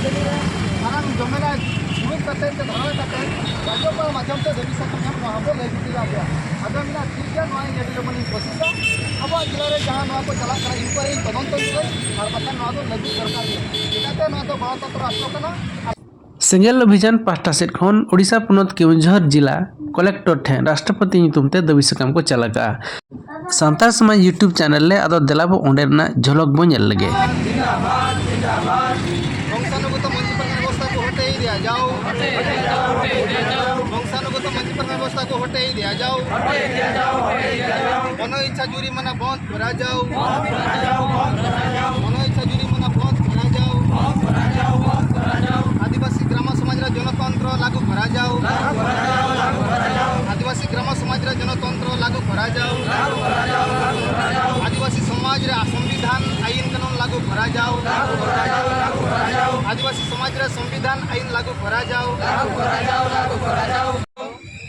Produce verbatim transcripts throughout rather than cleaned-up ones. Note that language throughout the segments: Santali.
ᱢᱟᱨᱟᱝ ᱡᱚᱢᱮᱞᱟ ᱫᱩᱲᱩᱵ ᱠᱟᱛᱮ ᱥᱮ ᱫᱷᱟᱨᱟ ᱠᱟᱛᱮ ᱨᱟᱡᱽᱡᱚᱯᱟᱞ ᱢᱟᱫᱽᱫᱷᱚᱢ ᱛᱮ ᱫᱟᱹᱵᱤ ᱥᱟᱠᱟᱢ ᱧᱟᱢ, ᱱᱚᱣᱟ ᱦᱚᱸᱵᱚ ᱞᱟᱹᱭ ᱵᱩᱴᱟᱹ ᱫᱟᱲᱮᱭᱟᱜᱼᱟ᱾ ᱟᱫᱚ ᱢᱮᱱᱟᱜᱼᱟ, ᱴᱷᱤᱠ ᱜᱮᱭᱟ, ᱱᱚᱣᱟ ᱤᱧ ᱟᱹᱰᱤ ᱞᱚᱜᱚᱱᱤᱧ ᱠᱳᱥᱤᱥᱟ᱾ ᱟᱵᱚᱣᱟᱜ ᱡᱮᱞᱟ ᱨᱮ ᱡᱟᱦᱟᱸ ᱱᱚᱣᱟ ᱠᱚ ᱪᱟᱞᱟᱜ ᱠᱟᱱᱟ, ᱤᱱᱠᱩᱣᱟᱨᱤ ᱛᱚᱫᱚᱱᱛᱚ ᱧᱚᱜᱟᱹᱧ, ᱟᱨ ᱵᱟᱠᱷᱟᱱ ᱱᱚᱣᱟ ᱫᱚ ᱞᱟᱹᱜᱩ ᱫᱚᱨᱠᱟᱨ ᱜᱮ᱾ ᱪᱮᱫᱟᱜ ᱥᱮ ᱱᱚᱣᱟ ᱫᱚ ᱜᱚᱱᱚᱛᱚᱱᱛᱨᱚ ᱨᱟᱥᱴᱨᱚ ᱠᱟᱱᱟ᱾ ᱥᱮᱸᱜᱮᱞ ᱚᱵᱷᱤᱡᱟᱱ ᱯᱟᱦᱴᱟ ᱥᱮᱫ ᱠᱷᱚᱱ ᱳᱰᱤᱥᱟ ᱯᱚᱱᱚᱛ ᱠᱮᱣᱚᱱᱡᱷᱚᱨ ᱡᱤᱞᱟ ᱠᱚᱞᱮᱠᱴᱚᱨ ᱴᱷᱮᱱ ᱨᱟᱥᱴᱨᱚᱯᱚᱛᱤ ᱧᱩᱛᱩᱢ ᱛᱮ ᱫᱟᱹᱵᱤ ᱥᱟᱠᱟᱢ ᱠᱚ ᱪᱟᱞ ᱟᱠᱟᱜᱼᱟ᱾ ᱥᱟᱱᱛᱟᱲ ᱥᱚᱢᱟᱡᱽ YouTube ᱪᱮᱱᱮᱞ ᱨᱮ ᱟᱫᱚ ᱫᱮᱞᱟ ᱵᱚ ᱚᱸᱰᱮ ᱨᱮᱱᱟᱜ ᱡᱷᱚᱞᱚᱠ ᱵᱚ ᱧᱮᱞ ᱞᱮᱜᱮ᱾ ᱵᱚᱝᱥᱟᱱᱩᱜᱚᱛ ᱢᱟᱹᱡᱷᱤ ᱯᱟᱨᱜᱟᱱᱟ ᱵᱮᱵᱚᱥᱛᱷᱟ ᱠᱚ ᱦᱚᱴᱮᱡ ᱨᱮᱭᱟᱜ ᱡᱟᱣ᱾ ᱵᱚᱝᱥᱟᱱᱩᱜᱚᱛ ᱢᱟᱹᱡᱷᱤ ᱯᱟᱨᱜᱟᱱᱟ ᱵᱮᱵᱚᱥᱛᱷᱟ ᱠᱚ ᱦᱚᱴᱮᱡ ᱨᱮᱭᱟᱜ ᱡᱟᱣ᱾ ᱢᱚᱱᱚ ᱤᱪᱪᱷᱟ ᱡᱩᱨᱤᱢᱟᱱᱟ ᱵᱚᱱᱫᱷ ᱠᱚᱨᱟ ᱡᱟᱣ᱾ ᱢᱚᱱᱚ ᱤᱪᱪᱷᱟ ᱡᱩᱨᱤᱢᱟᱱᱟ ᱵᱚᱱᱫᱷ ᱠᱚᱨᱟ ᱡᱟᱣ᱾ ᱟᱹᱫᱤᱵᱟᱹᱥᱤ ᱜᱨᱟᱢ ᱥᱚᱢᱟᱡᱽ ᱨᱮ ᱡᱚᱱᱚᱛᱚᱱᱛᱨᱚ ᱞᱟᱹᱜᱩ ᱠᱚᱨᱟ ᱡᱟᱣ᱾ ᱟᱹᱫᱤᱵᱟᱹᱥᱤ ᱜᱨᱟᱢ ᱥᱚᱢᱟᱡᱽ ᱨᱮ ᱡᱚᱱᱚᱛᱚᱱᱛᱨᱚ ᱞᱟᱹᱜᱩ ᱠᱚᱨᱟ ᱡᱟᱣ᱾ ᱟᱹᱫᱤᱵᱟᱹᱥᱤ ᱥᱚᱢᱟᱡᱽ ᱨᱮ ᱥᱚᱝᱵᱤᱫᱷᱟᱱ ᱟᱭᱤᱱ ᱠᱟᱹᱱᱩᱱ ᱞᱟᱹᱜᱩ ᱠᱚᱨᱟ ᱡᱟᱣ᱾ ᱟᱹᱫᱤᱵᱟᱹᱥᱤ ᱥᱚᱢᱟᱡᱽ ᱨᱮ ᱥᱚᱝᱵᱤᱫᱷᱟᱱ ᱟᱭᱤᱱ ᱞᱟᱹᱜᱩ ᱠᱚᱨᱟ ᱡᱟᱣ᱾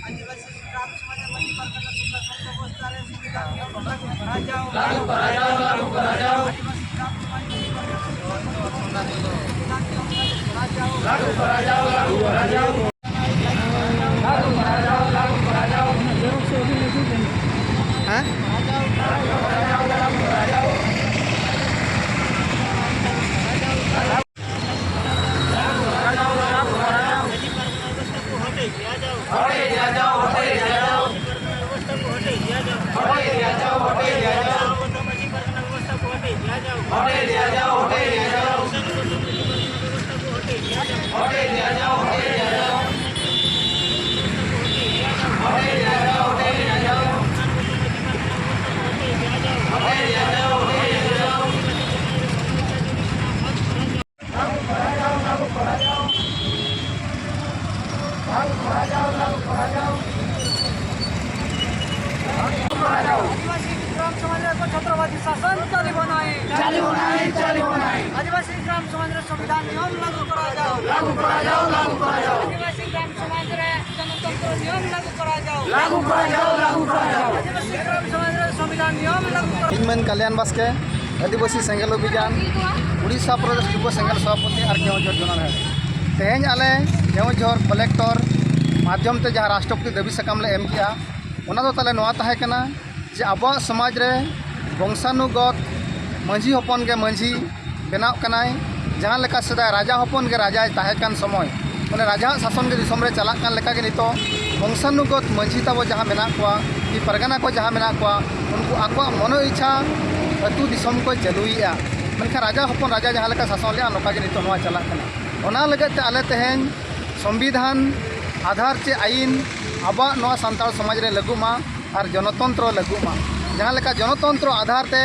ᱟᱹᱫᱤᱵᱟᱹᱥᱤ ᱜᱨᱟᱢ ᱥᱚᱢᱟᱡᱽ ᱨᱮ ᱢᱟᱹᱡᱷᱤ ᱯᱟᱨᱜᱟᱱᱟ ᱥᱩᱵᱷᱟ ᱥᱚᱝᱜᱷᱚ ᱵᱮᱵᱚᱥᱛᱷᱟ ᱨᱮ ᱥᱚᱝᱵᱤᱫᱷᱟᱱ ᱱᱤᱭᱚᱢ ᱞᱟᱹᱜᱩ ᱠᱚᱨᱟ ᱡᱟᱣ᱾ ᱞᱟᱹᱜᱩ ᱠᱚᱨᱟ ᱡᱟᱣ, ᱞᱟᱹᱜᱩ ᱠᱚᱨᱟ ᱡᱟᱣ᱾ ᱟᱹᱫᱤᱵᱟᱹᱥᱤ ᱜᱨᱟᱢ ᱥᱚᱢᱟᱡᱽ ᱨᱮ ᱢᱟᱹᱡᱷᱤ ᱯᱟᱨᱜᱟᱱᱟ ᱥᱩᱵᱷᱟ ᱥᱚᱝᱜᱷᱚ ᱵᱮᱵᱚᱥᱛᱷᱟ ᱨᱮ ᱥᱚᱝᱵᱤᱫᱷᱟᱱ ᱱᱤᱭᱚᱢ ᱞᱟᱹᱜᱩ ᱠᱚᱨᱟ ᱡᱟᱣ᱾ ᱞᱟᱹᱜᱩ ᱠᱚᱨᱟ ᱡᱟᱣ, ᱞᱟᱹᱜᱩ ᱠᱚᱨᱟ ᱡᱟᱣ᱾ ᱦᱮᱸ? ᱟᱹᱫᱤᱵᱟᱹᱥᱤ ᱜᱨᱟᱢ ᱥᱚᱢᱟᱡᱽ ᱨᱮ ᱪᱷᱟᱛᱨᱚᱵᱟᱫᱤ ᱥᱟᱥᱚᱱ ᱪᱟᱹᱞᱤᱵᱚ ᱱᱟᱭ᱾ ᱪᱟᱹᱞᱤᱵᱚ ᱱᱟᱭ, ᱪᱟᱹᱞᱤᱵᱚ ᱱᱟᱭ᱾ ᱟᱹᱫᱤᱵᱟᱹᱥᱤ ᱜᱨᱟᱢ ᱥᱚᱢᱟᱡᱽ ᱨᱮ ᱥᱚᱝᱵᱤᱫᱷᱟᱱ ᱱᱤᱭᱚᱢ ᱞᱟᱹᱜᱩ ᱠᱚᱨᱟ ᱡᱟᱣ᱾ ᱞᱟᱹᱜᱩ ᱠᱚᱨᱟ ᱡᱟᱣ, ᱞᱟᱹᱜᱩ ᱠᱚᱨᱟ ᱡᱟᱣ᱾ ᱟᱹᱫᱤᱵᱟᱹᱥᱤ ᱜᱨᱟᱢ ᱥᱚᱢᱟᱡᱽ ᱨᱮ ᱜᱚᱱᱚᱛᱚᱱᱛᱨᱚ ᱱᱤᱭᱚᱢ ᱞᱟᱹᱜᱩ ᱠᱚᱨᱟ ᱡᱟᱣ᱾ ᱞᱟᱹᱜᱩ ᱠᱚᱨᱟ ᱡᱟᱣ, ᱞᱟᱹᱜᱩ ᱠᱚᱨᱟ ᱡᱟᱣ᱾ ᱟᱹᱫᱤᱵᱟᱹᱥᱤ ᱜᱨᱟᱢ ᱥᱚᱢᱟᱡᱽ ᱨᱮ ᱥᱚᱝᱵᱤᱫᱷᱟᱱ ᱱᱤᱭᱚᱢ ᱞᱟᱹᱜᱩ ᱠᱚᱨᱟ ᱡᱟᱣ᱾ ᱤᱧ ᱢᱟᱹᱱ ᱠᱟᱞᱭᱟᱱ ᱵᱟᱥᱠᱮ, ᱟᱹᱫᱤᱵᱟᱹᱥᱤ ᱥᱮᱸᱜᱮᱞ ᱚᱵᱷᱤᱡᱟᱱ᱾ ᱩᱲᱤᱥᱥᱟ ᱯᱨᱚᱫᱮᱥ ᱡᱩᱵᱚ ᱥᱮᱸᱜᱮᱞ ᱥᱚᱵᱷᱟᱯᱚᱛᱤ ᱟᱨ ᱠᱮᱣᱚᱱᱡᱷᱚᱨ ᱡᱚᱱᱟᱞ ᱦᱮᱰ᱾ ᱛᱮᱦᱮᱧ ᱟᱞᱮ ᱠᱮᱣᱚᱱᱡᱷᱚᱨ ᱠᱚᱞᱮᱠᱴᱚᱨ ᱢᱟᱫᱽᱫᱷᱚᱢ ᱛᱮ ᱡᱟᱦᱟᱸ ᱨᱟᱥᱴᱨᱚᱯᱚᱛᱤ ᱫᱟᱹᱵᱤ ᱥᱟᱠᱟᱢ ᱞᱮ ᱮᱢ ᱠᱮᱜᱼᱟ, ᱚᱱᱟ ᱫᱚ ᱛᱟᱞᱮ ᱱᱚᱣᱟ ᱛᱟᱦᱮᱸ ᱠᱟᱱᱟ ᱡᱮ ᱟᱵᱚᱣᱟᱜ ᱥᱚᱢᱟᱡᱽ ᱨᱮ ᱵᱚᱝᱥᱟᱱᱩᱜᱚᱛ ᱢᱟᱹᱡᱷᱤ ᱦᱚᱯᱚᱱ ᱜᱮ ᱢᱟᱹᱡᱷᱤ ᱵᱮᱱᱟᱜ ᱠᱟᱱᱟᱭ᱾ ᱡᱟᱦᱟᱸ ᱞᱮᱠᱟ ᱥᱮᱫᱟᱭ ᱨᱟᱡᱟ ᱦᱚᱯᱚᱱ ᱜᱮ ᱨᱟᱡᱟᱭ ᱛᱟᱦᱮᱸ ᱠᱟᱱ ᱥᱚᱢᱚᱭ, ᱚᱱᱮ ᱨᱟᱡᱟᱣᱟᱜ ᱥᱟᱥᱚᱱ ᱜᱮ ᱫᱤᱥᱚᱢ ᱨᱮ ᱪᱟᱞᱟᱜ ᱠᱟᱱ ᱞᱮᱠᱟ ᱜᱮ ᱱᱤᱛᱚᱜ ᱵᱚᱝᱥᱟᱱᱩᱜᱚᱛ ᱢᱟᱹᱡᱷᱤ ᱛᱟᱵᱚ ᱡᱟᱦᱟᱸ ᱢᱮᱱᱟᱜ ᱠᱚᱣᱟ, ᱠᱤ ᱯᱟᱨᱜᱟᱱᱟ ᱠᱚ ᱡᱟᱦᱟᱸ ᱢᱮᱱᱟᱜ ᱠᱚᱣᱟ, ᱩᱱᱠᱩ ᱟᱠᱚᱣᱟᱜ ᱢᱚᱱᱚ ᱤᱪᱪᱷᱟ ᱟᱹᱛᱩ ᱫᱤᱥᱚᱢ ᱠᱚ ᱪᱟᱹᱞᱩᱭᱮᱫᱼᱟ᱾ ᱢᱮᱱᱠᱷᱟᱱ ᱨᱟᱡᱟ ᱦᱚᱯᱚᱱ ᱨᱟᱡᱟ ᱡᱟᱦᱟᱸ ᱞᱮᱠᱟ ᱥᱟᱥᱚᱱ ᱞᱮᱫᱼᱟ, ᱱᱚᱝᱠᱟ ᱜᱮ ᱱᱤᱛᱚᱜ ᱱᱚᱣᱟ ᱪᱟᱞᱟᱜ ᱠᱟᱱᱟ᱾ ᱚᱱᱟ ᱞᱟᱹᱜᱤᱫ ᱛᱮ ᱟᱞᱮ ᱛᱮᱦᱮᱧ ᱥᱚᱝᱵᱤᱫᱷᱟᱱ ᱟᱫᱷᱟᱨ ᱪᱮ ᱟᱹᱭᱤᱱ ᱟᱵᱚᱣᱟᱜ ᱱᱚᱣᱟ ᱥᱟᱱᱛᱟᱲ ᱥᱚᱢᱟᱡᱽ ᱨᱮ ᱞᱟᱹᱜᱩᱜ ᱢᱟ ᱟᱨ ᱡᱚᱱᱚᱛᱚᱱᱛᱨᱚ ᱞᱟᱹᱜᱩᱜ ᱢᱟ᱾ ᱡᱟᱦᱟᱸ ᱞᱮᱠᱟ ᱡᱚᱱᱚᱛᱚᱱᱛᱨᱚ ᱟᱫᱷᱟᱨ ᱛᱮ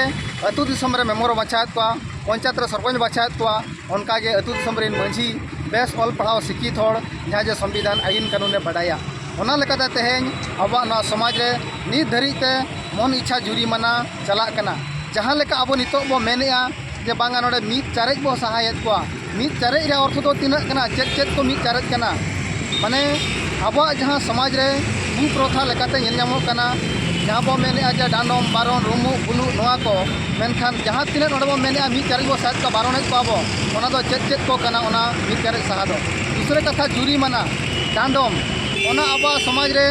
ᱟᱹᱛᱩ ᱫᱤᱥᱚᱢ ᱨᱮ ᱢᱮᱢᱵᱚᱨ ᱵᱟᱪᱷᱟᱣᱮᱫ ᱠᱚᱣᱟ, ᱯᱚᱧᱪᱟᱭᱮᱛ ᱨᱮ ᱥᱚᱨᱯᱚᱧᱪ ᱵᱟᱪᱷᱟᱣᱮᱫ ᱠᱚᱣᱟ, ᱚᱱᱠᱟ ᱜᱮ ᱟᱹᱛᱩ ᱫᱤᱥᱚᱢ ᱨᱮᱱ ᱢᱟᱹᱡᱷᱤ ᱵᱮᱥ ᱚᱞ ᱯᱟᱲᱦᱟᱣ ᱥᱤᱠᱠᱷᱤᱛ ᱦᱚᱲ, ᱡᱟᱦᱟᱸᱭ ᱡᱮ ᱥᱚᱝᱵᱤᱫᱷᱟᱱ ᱟᱹᱭᱤᱱ ᱠᱟᱹᱱᱩᱱᱮ ᱵᱟᱰᱟᱭᱟ᱾ ᱚᱱᱟ ᱞᱮᱠᱟᱛᱮ ᱛᱮᱦᱮᱧ ᱟᱵᱚᱣᱟᱜ ᱱᱚᱣᱟ ᱥᱚᱢᱟᱡᱽ ᱨᱮ ᱱᱤᱛ ᱫᱷᱟᱹᱨᱤᱡ ᱛᱮ ᱢᱚᱱ ᱤᱪᱪᱷᱟ ᱡᱩᱨᱤᱢᱟᱱᱟ ᱪᱟᱞᱟᱜ ᱠᱟᱱᱟ᱾ ᱡᱟᱦᱟᱸ ᱞᱮᱠᱟ ᱟᱵᱚ ᱱᱤᱛᱚᱜ ᱵᱚ ᱢᱮᱱᱮᱜᱼᱟ ᱡᱮ ᱵᱟᱝᱟ ᱱᱚᱰᱮ ᱢᱤᱫ ᱪᱟᱨᱮᱡ ᱵᱚ ᱥᱟᱦᱟᱭᱮᱫ ᱠᱚᱣᱟ, ᱢᱤᱫ ᱪᱟᱨᱮᱡ ᱨᱮᱭᱟᱜ ᱚᱨᱛᱷᱚ ᱫᱚ ᱛᱤᱱᱟᱹᱜ ᱠᱟᱱᱟ? ᱪᱮᱫ ᱪᱮᱫ ᱠᱚ ᱢᱤᱫ ᱪᱟᱨᱮᱡ ᱠᱟᱱᱟ? ᱢᱟᱱᱮ ᱟᱵᱚᱣᱟᱜ ᱡᱟᱦᱟᱸ ᱥᱚᱢᱟᱡᱽ ᱨᱮ ᱠᱩᱯᱨᱚᱛᱷᱟ ᱞᱮᱠᱟᱛᱮ ᱧᱮᱞ ᱧᱟᱢᱚᱜ ᱠᱟᱱᱟ, ᱡᱟᱦᱟᱸ ᱵᱚ ᱢᱮᱱᱮᱜᱼᱟ ᱡᱮ ᱰᱟᱸᱰᱚᱢ, ᱵᱟᱨᱚᱱ, ᱨᱩᱢᱩᱜ, ᱵᱩᱞᱩᱜ, ᱱᱚᱣᱟ ᱠᱚ, ᱢᱮᱱᱠᱷᱟᱱ ᱡᱟᱦᱟᱸ ᱛᱤᱱᱟᱹᱜ ᱱᱚᱰᱮ ᱵᱚ ᱢᱮᱱᱮᱜᱼᱟ ᱢᱤᱫ ᱪᱟᱨᱮᱡ ᱵᱚ ᱥᱟᱦᱟᱭᱮᱫ ᱠᱚᱣᱟ, ᱵᱟᱨᱚᱱᱮᱫ ᱠᱚᱣᱟ ᱵᱚ, ᱚᱱᱟ ᱫᱚ ᱪᱮᱫ ᱪᱮᱫ ᱠᱚ ᱠᱟᱱᱟ ᱚᱱᱟ ᱢᱤᱫ ᱪᱟᱨᱮᱡ ᱥᱟᱦᱟ ᱫᱚ? ᱫᱩᱥᱨᱟᱹ ᱠᱟᱛᱷᱟ ᱡᱩᱨᱤᱢᱟᱱᱟ, ᱰᱟᱸᱰᱚᱢ, ᱚᱱᱟ ᱟᱵᱚᱣᱟᱜ ᱥᱚᱢᱟᱡᱽ ᱨᱮ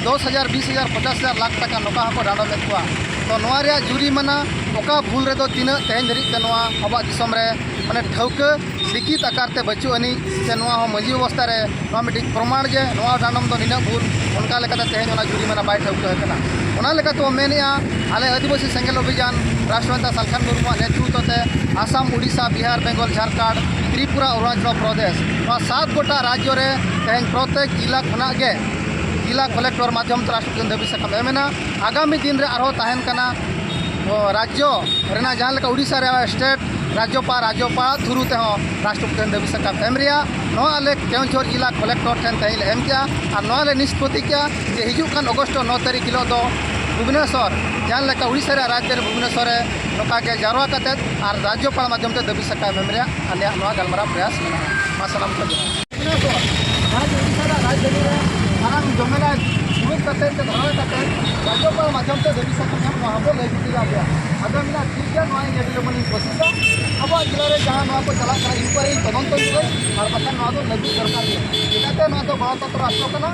ᱫᱚᱥ ᱦᱟᱡᱟᱨ, ᱵᱤᱥ ᱦᱟᱡᱟᱨ, ᱯᱚᱪᱟᱥ ᱦᱟᱡᱟᱨ, ᱞᱟᱠᱷ ᱴᱟᱠᱟ ᱱᱚᱝᱠᱟ ᱦᱚᱸᱠᱚ ᱰᱟᱸᱰᱚᱢᱮᱫ ᱠᱚᱣᱟ᱾ ᱛᱚ ᱱᱚᱣᱟ ᱨᱮᱭᱟᱜ ᱡᱩᱨᱤᱢᱟᱱᱟ ᱚᱠᱟ ᱵᱷᱩᱞ ᱨᱮᱫᱚ ᱛᱤᱱᱟᱹᱜ ᱛᱮᱦᱮᱧ ᱫᱷᱟᱹᱨᱤᱡ ᱛᱮ ᱱᱚᱣᱟ ᱟᱵᱚᱣᱟᱜ ᱫᱤᱥᱚᱢ ᱨᱮ ᱢᱟᱱᱮ ᱴᱷᱟᱹᱣᱠᱟᱹ ᱞᱤᱠᱷᱤᱛ ᱟᱠᱟᱨ ᱛᱮ ᱵᱟᱹᱪᱩᱜ ᱟᱹᱱᱤᱡ, ᱥᱮ ᱱᱚᱣᱟ ᱦᱚᱸ ᱢᱟᱹᱡᱷᱤ ᱵᱮᱵᱚᱥᱛᱷᱟ ᱨᱮ ᱱᱚᱣᱟ ᱢᱤᱫᱴᱤᱡ ᱯᱨᱚᱢᱟᱬ ᱡᱮ ᱱᱚᱣᱟ ᱰᱟᱸᱰᱚᱢ ᱫᱚ ᱱᱤᱱᱟᱹᱜ ᱵᱷᱩᱞ, ᱚᱱᱠᱟ ᱞᱮᱠᱟᱛᱮ ᱛᱮᱦᱮᱧ ᱚᱱᱟ ᱡᱩᱨᱤᱢᱟᱱᱟ ᱵᱟᱭ ᱴᱷᱟᱹᱣᱠᱟᱹ ᱟᱠᱟᱱᱟ᱾ ᱚᱱᱟ ᱞᱮᱠᱟᱛᱮ ᱵᱚᱱ ᱢᱮᱱᱮᱜᱼᱟ, ᱟᱞᱮ ᱟᱹᱫᱤᱵᱟᱹᱥᱤ ᱥᱮᱸᱜᱮᱞ ᱚᱵᱷᱤᱡᱟᱱ ᱨᱟᱥᱴᱨᱚ ᱱᱮᱛᱟ ᱥᱟᱞᱠᱷᱟᱱ ᱢᱩᱨᱢᱩᱣᱟᱜ ᱱᱮᱛᱨᱤᱛᱵ ᱛᱮ ᱟᱥᱟᱢ, ᱩᱰᱤᱥᱟ, ᱵᱤᱦᱟᱨ, ᱵᱮᱝᱜᱚᱞ, ᱡᱷᱟᱲᱠᱷᱚᱸᱰ, ᱛᱨᱤᱯᱩᱨᱟ, ᱚᱨᱩᱱᱟᱪᱚᱞ ᱯᱨᱚᱫᱮᱥ, ᱱᱚᱣᱟ ᱥᱟᱛ ᱜᱚᱴᱟ ᱨᱟᱡᱽᱡᱚ ᱨᱮ ᱛᱮᱦᱮᱧ ᱯᱨᱚᱛᱮᱠ ᱡᱮᱞᱟ ᱠᱷᱚᱱᱟᱜ ᱜᱮ ᱡᱮᱞᱟ ᱠᱚᱞᱮᱠᱴᱚᱨ ᱢᱟᱫᱽᱫᱷᱚᱢ ᱛᱮ ᱨᱟᱥᱴᱨᱚᱯᱚᱛᱤ ᱫᱟᱹᱵᱤ ᱥᱟᱠᱟᱢ ᱮᱢ ᱮᱱᱟ᱾ ᱟᱜᱟᱢᱤ ᱫᱤᱱ ᱨᱮ ᱟᱨᱦᱚᱸ ᱛᱟᱦᱮᱱ ᱠᱟᱱᱟ ᱚ, ᱨᱟᱡᱽᱡᱚ ᱨᱮᱱᱟᱜ ᱡᱟᱦᱟᱸ ᱞᱮᱠᱟ ᱩᱰᱤᱥᱟ ᱨᱮ ᱥᱴᱮᱴ ᱨᱟᱡᱽᱡᱚᱯᱟᱲ, ᱨᱟᱡᱽᱡᱚᱯᱟᱲ ᱛᱷᱨᱩ ᱛᱮᱦᱚᱸ ᱨᱟᱥᱴᱨᱚᱯᱚᱛᱤ ᱫᱟᱹᱵᱤ ᱥᱟᱠᱟᱢ ᱮᱢ ᱨᱮᱭᱟᱜ ᱱᱚᱣᱟ ᱟᱞᱮ ᱠᱮᱣᱚᱱᱡᱷᱚᱨ ᱡᱮᱞᱟ ᱠᱚᱞᱮᱠᱴᱚᱨ ᱴᱷᱮᱱ ᱛᱮᱦᱮᱧ ᱞᱮ ᱮᱢ ᱠᱮᱜᱼᱟ᱾ ᱟᱨ ᱱᱚᱣᱟ ᱞᱮ ᱱᱤᱥᱯᱚᱛᱤ ᱠᱮᱜᱼᱟ ᱡᱮ ᱦᱤᱡᱩᱜ ᱠᱟᱱ ᱚᱜᱚᱥᱴ ᱱᱚ ᱛᱟᱹᱨᱤᱠᱷ ᱦᱤᱞᱳᱜ ᱫᱚ ᱵᱷᱩᱵᱽᱱᱮᱥᱚᱨ, ᱡᱟᱦᱟᱸ ᱞᱮᱠᱟ ᱩᱲᱤᱥᱥᱟ ᱨᱮᱭᱟᱜ ᱨᱟᱡᱽᱫᱷᱟᱱᱤ ᱵᱷᱩᱵᱽᱱᱮᱥᱚᱨ ᱨᱮ ᱱᱚᱝᱠᱟ ᱜᱮ ᱡᱟᱣᱨᱟ ᱠᱟᱛᱮᱫ ᱟᱨ ᱨᱟᱡᱽᱡᱚᱯᱟᱲ ᱢᱟᱫᱽᱫᱷᱚᱢ ᱛᱮ ᱫᱟᱹᱵᱤ ᱥᱟᱠᱟᱢ ᱮᱢ ᱨᱮᱭᱟᱜ ᱟᱞᱮᱭᱟᱜ ᱱᱚᱣᱟ ᱜᱟᱞᱢᱟᱨᱟᱣ ᱯᱨᱚᱭᱟᱥ ᱢᱮᱱᱟᱜᱼᱟ᱾ ᱢᱟ ᱥᱟᱱᱟᱢ ᱠᱚ ᱡᱚᱦᱟᱨ᱾ ᱵᱷᱩᱵᱽᱱᱮᱥᱚᱨ, ᱡᱟᱦᱟᱸ ᱡᱮ ᱩᱲᱤᱥᱥᱟ ᱨᱮᱭᱟᱜ ᱨᱟᱡᱽᱫᱷᱟᱱᱤ ᱨᱮ ᱢᱟᱨᱟᱝ ᱡᱚᱢᱮᱞᱟᱭ ᱫᱩᱲᱩᱵ ᱠᱟᱛᱮᱫ ᱥᱮ ᱫᱷᱚᱨᱱᱟ ᱠᱟᱛᱮᱫ ᱨᱟᱡᱽᱡᱚᱯᱟᱲ ᱢᱟᱫᱽᱫᱷᱚᱢ ᱛᱮ ᱫᱟᱹᱵᱤ ᱥᱟᱠᱟᱢ ᱮᱢ, ᱱᱚᱣᱟ ᱦᱚᱸᱵᱚ ᱞᱟᱹᱭ ᱵᱩᱴᱟᱹᱭᱟ ᱟᱯᱮᱭᱟ᱾ ᱟᱫᱚ ᱢᱮᱱᱟ ᱴᱷᱤᱠ ᱜᱮᱭᱟ, ᱱᱚᱣᱟ ᱤᱧ ᱟᱹᱰᱤ ᱞᱚᱜᱚᱱᱤᱧ ᱠᱳᱥᱤᱥᱟ᱾ ᱟᱵᱚᱣᱟᱜ ᱡᱮᱞᱟ ᱨᱮ ᱡᱟᱦᱟᱸ ᱱᱚᱣᱟ ᱠᱚ ᱪᱟᱞᱟᱜ ᱠᱟᱱᱟ, inquiry ᱛᱚᱫᱚᱱᱛᱚ ᱦᱩᱭᱩᱜᱼᱟ, ᱟᱨ ᱵᱟᱠᱷᱟᱱ ᱱᱚᱣᱟ ᱫᱚ ᱞᱟᱹᱜᱤᱫ ᱫᱚᱨᱠᱟᱨ ᱜᱮ᱾ ᱪᱮᱫᱟᱜ ᱥᱮ ᱱᱚᱣᱟ ᱫᱚ ᱜᱚᱱᱚᱛᱚᱱᱛᱨᱚ ᱨᱟᱥᱴᱨᱚ ᱠᱟᱱᱟ᱾